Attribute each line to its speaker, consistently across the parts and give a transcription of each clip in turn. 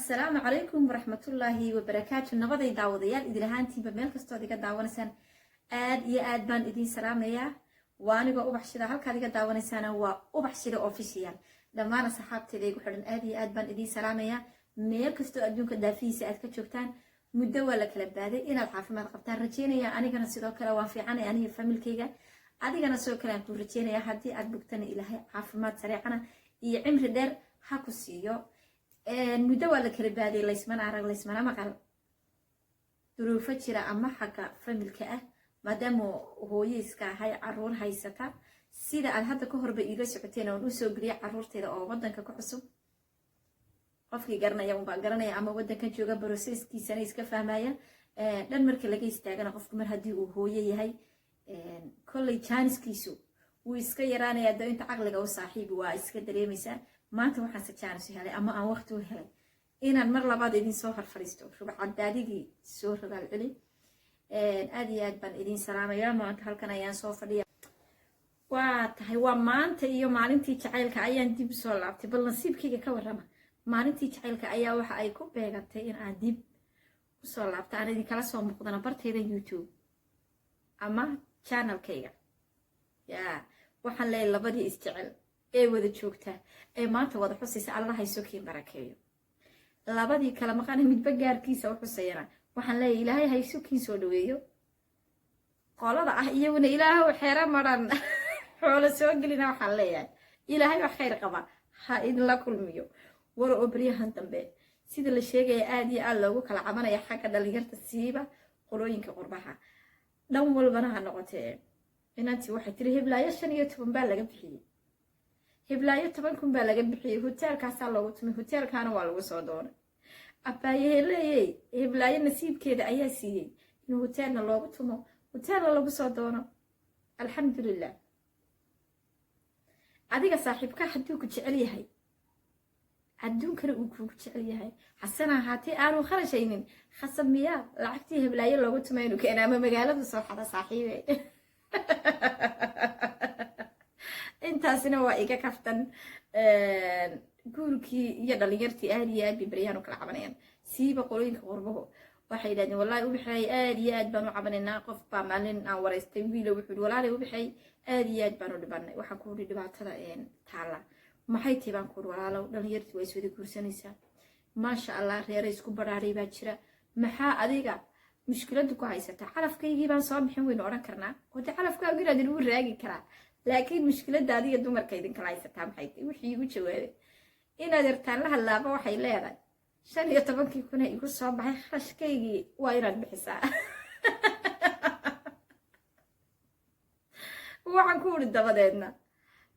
Speaker 1: Assalaamu calaykum waraxmatullaahi wabarakaatu. Nabaday daawadayaal, idil ahaantiinba meel kastood iga daawanaysaan, aad iyo aad baan idiin salaamayaa. Waa anigoo Ubax Shida, halkaad iga daawanaysaana waa Ubax Shida Official. Dhammaan asxaabteeda igu xidhan, aad iyo aad baan idiin salaamayaa meel kastoo adduunka daafihiisa aad ka joogtaan. Muddo waa la kala baaday, inaad caafimaad qabtaan rajeynaya. Anigana sidoo kale waan fiicanay, aniga familkayga. Adigana sidoo kale aan kuu rajeynaya. Haddii aad bugtana, Ilaahay caafimaad sareecana iyo cimri dheer ha ku siiyo. Muddo waa la kala baaday, laysmana arag, laysmana maqal. Duruufo jira ama xagga familka ah, maadaama hooye iska ahay, caruur haysata, sida aad hadda ka horba iila socoteen oon usoo geliyay caruurteeda oo wadanka ku cusub. Qofkii garanaya unbaa garanaya ama wadankan jooga processkiisana iska fahmaya. Dhan marka laga istaagana, qofku mar haddii uu hooye yahay, kolley jaaniskiisu wuu iska yaraanaya. Do inta caqliga u saaxiib waa iska dareemaysaa. Maanta waxaanse jaanis helay ama aan waqti u helay inaan mar labaad idin soo hor fadhiisto, rubcadaadigii soo rogaal celi. Aad iyo aad baan idin salaamaya. Maanta halkan ayaan soo fadhiya. Waa tahay, waa maanta iyo maalintii jacaylka ayaan dib usoo laabtay. Bal nasiibkayga ka warrama, maalintii jacaylka ayaa waxa ay ku beegatay in aan dib usoo laabta, aan idinkala soo muuqdana bartayda YouTube ama channelkayga. Ya waxaan leeyahay, labadii isjecel ee wada joogta ee maanta wada xusaysa, Allah hayso kiin barakeeyo. Labadii kala maqana, midba gaarkiisa u xusayana, waxaan leeyahay Ilaahay hayso kiin soo dhaweeyo. Qolada ah iyaguna Ilaahow xeero maran xoolo soo gelina, waxaan leeyahay Ilaahay wax khayr qaba ha idinla kulmiyo. Waro oo baryahan dambe sida la sheegaya aad iyo aad loogu kala cabanaya xagga dhalinyarta, siiba qolooyinka qurbaha, dhan walbana ha noqotee. Inantii waxay tiri, heblaayo 15 baa laga bixiyey, heblaayo 10,000 baa laga bixiyey, hoteelkaasaa loogu tumay, hoteelkaana waa lagu soo doonay. Abbaayeheleyey, heblaayo nasiibkeeda ayaa siiyey in hoteelna loogu tumo, hoteelna lagu soo doono. Alxamdulilah. Adiga saaxiibka hadduu ku jecel yahay, adduunkana uu kuugu jecel yahay, xasana ahaatee aanu kharashaynin, khasab miyaa lacagtii heblaayo loogu tumay inuu keena ama magaaladu soo xada? Saaxiibe, intaasina waa iga kaftan. Guurkii iyo dhalinyartii aad iyo aad bay baryaan u kala cabanayaan, siiba qolooyinka qurbahu. Waxay yidhahdeen, "Wallahi Ubaxay, aad iyo aad baan u cabanaynaa." Qof baa maalin aan waraystay, wiilo, wuxuu yidhi, "Walaalay Ubaxay, aad iyo aad baan u dhibanay." Waxaan ku uri, "Dhibaatada taalla maxay tahay?" Baan ku uri, "Walaalow, dhalinyartii waa is wada guursanaysaa, maasha Allah, reera isku baraaray baa jira. Maxaa adiga mushkiladu ku haysataa?" "Calafkaygii baan soo bixin," waynu odhan karnaa, oo dee calafkaagu inaad inugu raagi karaa, laakiin mushkiladda adiga dumarka idinkala haysataa maxay tahay? Wixii igu jawaabay, inaad yartaan la hadlaaba, waxay leedahay, "15-kii kuna igu soo baxay kharashkaygii waa inaad bixisaa." Waxaan ku uri dabadeedna,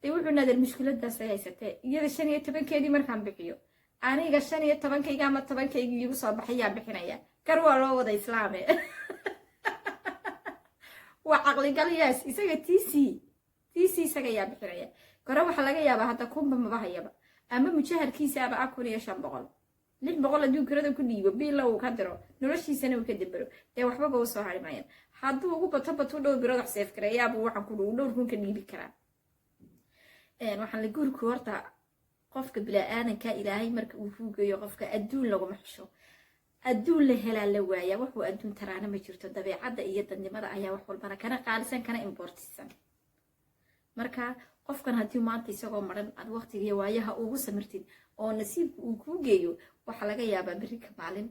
Speaker 1: dee wuxuu naadeer mushkiladaasay haysatee, iyada 15-keedii markaan bixiyo, aniga 15-kayga ama 10-kaygii igu soo baxay yaa bixinaya? Gar waa loo wada islaame. Waa caqligal. Yaas, isaga tc isaga yaa bixinaya? Gore waxaa laga yaabaa hadda kunba maba hayaba, ama mujaharkiisaaba ah 1500, 600. Hadduu kirada ku dhiibo, biilla uu ka diro, noloshiisana uu ka dabero, dee waxbaba usoo hari maayaan. Hadduu ugu bato batuu dhowr birood wax save gareeyaabuu, waxaan ku dhowr kun ka dhiibi karaa. Waxaan la guurku horta qofka bilaa-aadanka Ilaahay marka uu fuugayo, qofka adduun laguma xisho, adduun la helaa la waayaa, wuxuu adduun taraana ma jirto. Dabeecadda iyo dadnimada ayaa wax walbana kana qaalisan, kana importantsan. Marka qofkan haddii maanta isagoo maran aad waqtigiiyo waayaha ugu samirtid oo nasiibka uu kuu geeyo, waxaa laga yaabaa berri ka maalin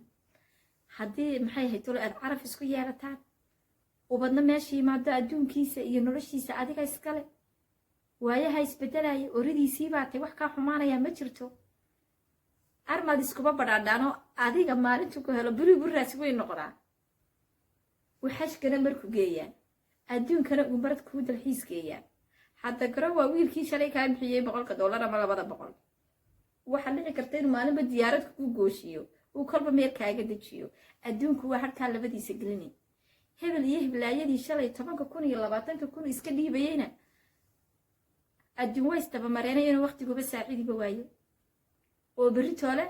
Speaker 1: haddii, maxay ahayd tolo, aad caraf isku yeelataan, ubadna meesha yimaado, adduunkiisa iyo noloshiisa adiga iskale. Waayaha isbedelaya, oridiisii baatay, wax kaa xumaanayaa ma jirto. Armaad iskuba badhaadhaano, adiga maalintuu ku helo beri buraas way noqdaa, waxashkana marku geeyaa, adduunkana uu marad kuu dalxiis geeyaa. Hadda garo, waa wiilkii shalay kaa bixiyey $100 ama 200. Waxaa dhici karta inuu maalinba diyaarad kugu gooshiyo, uu kolba meel kaaga dejiyo. Adduunku waa harkaa labadiisa gelini. Hebel iyo heblaayadii shalay 10,000 iyo 20,000 iska dhiibayeyna, adduun waa isdabamareenay, inuu waqtiguba saaciidiba waayo, oo berritoole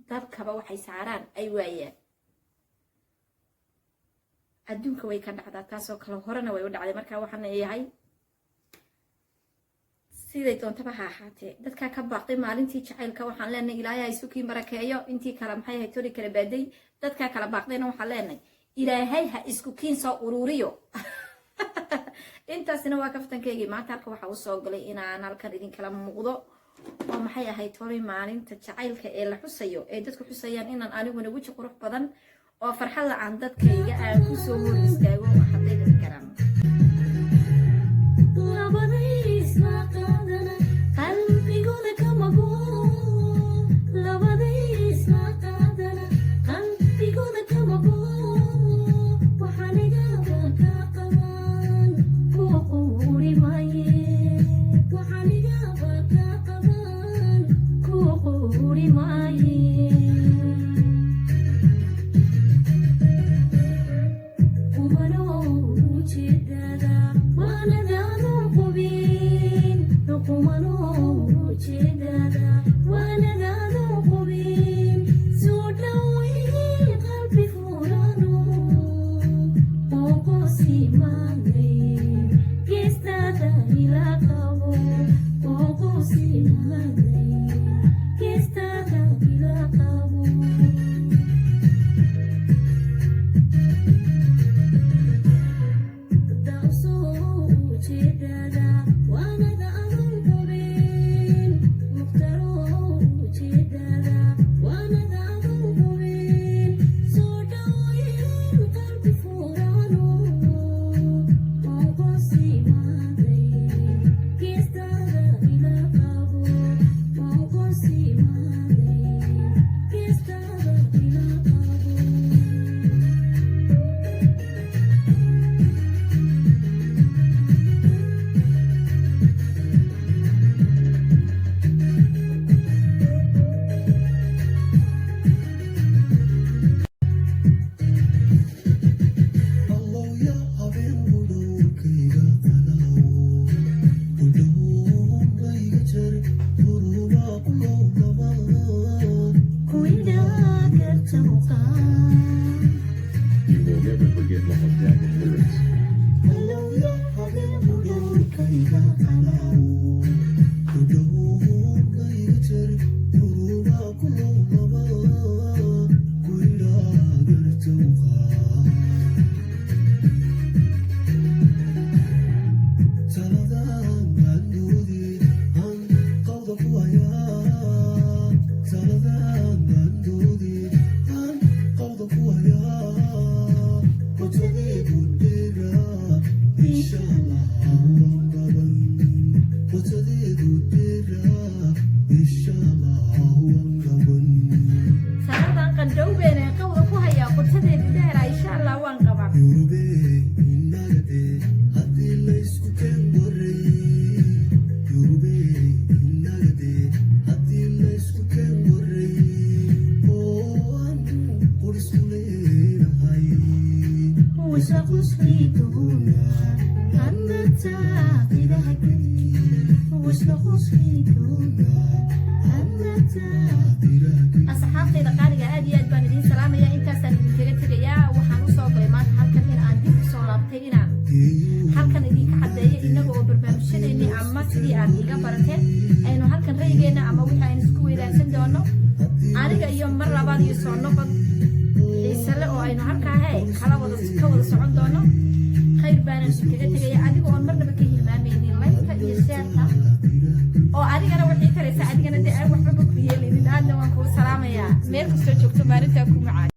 Speaker 1: dadkaba waxay saaraan ay waayaan. Adduunka way ka dhacdaa taasoo kale, horena way u dhacday. Marka waxaan leeyahay, Siday doontaba ha ahaatee, dadkaa ka baaqday maalintii jacaylka waxaan leenahay Ilaahay ha isu kii barakeeyo. Intii kale, maxay ahayd, tori kala baaday, dadkaa kala baaqdayna waxaan leenahay Ilaahay ha isku kiin soo ururiyo. Intaasina waa kaftankaygii. Maanta halka waxaa usoo galay inaan halkan idinkala muuqdo oo, maxay ahayd, tolay maalinta jacaylka ee la xusayo, ee dadku xusayaan, inaan aniguna weji qurux badan oo farxad la-aan dadkayga aan kusoo hor istaago hadday dhici karaan.
Speaker 2: Labadaysla qaadana qalbigooda kama go'o. Labadaysla qaadana qalbigooda kama go'o. Waxaan igaba ka qabaan kuwa quuri maaye. Waxaan igaba ka qabaan kuwa quuri maaye. Qumanow ujeedada waanadaanu qubin. Qumanow ujeedada waanadaanu qubin. Soo dhaweyn qalbi furano qoqosimaanay geestada ila qabo. Qoqosimaanay geestada ila qabo. Ujeedada waanada adun qubin. Mukhtarow ujeedada waanada adun qubin. Soo dhaweyn qalbi furano qoqosimaaday geestada ila qabo. Qoqosimaaday geestada ila qabo.
Speaker 3: Allowya habeen budhowrkayga qalaawo udhowmayga jar gurubaa kulow lama
Speaker 4: You will never forget Lahad Jacket lyrics.
Speaker 3: Allowya habeen budhowrkayga qalaawo udhowmayga jar gurubaa kulow lama kuidhaa gartowqaa taladan mandoodi aan qawda ku hayaa. Taladan mandoodi aan qawda ku hayaa. Qotadeedu dheera, insha Allah waan qaban. Qotadeedu dheera, insha Allah waan qaban.
Speaker 1: Saladan qandhowbeene qawda ku hayaa, qotadeedu dheera, insha Allah waan qabaa.
Speaker 3: Yurube inagade haddii laysku keen qoray. Yurube inagade haddii laysku keen qoray oo aan qorisku leenahay.
Speaker 2: Wasla qosli doonaa anna taaqidaha geli. Wasla qosli doonaa anna
Speaker 1: Asxaabtayda qaaliga, aad iyo aad baan idiin salaamaya. Intaasaan idinkaga tegayaa. Waxaan usoo galay maanta halkan in aan dib usoo laabtay, inaan halkan idinka caddeeyo innaga oo barnaamijyadeennii ama sidii aad iga barateen aynu halkan ra'yigeenna ama wixii aynu isku weydaarsan doono aniga iyo mar labaad iyo soo noqod xiisale oo aynu halkaa he kala wada ka wada socon doono. Khayr baanan idinkaga tegaya, adiga oon marnaba ka hilmaamaynin like-ta iyo share-ta oo adigana waxay taraysaa, adigana dee aan waxbaba ku yeelaynin. Aadna waan kuu salaamayaa meel kastoo joogto. Maalintaa ku macaan.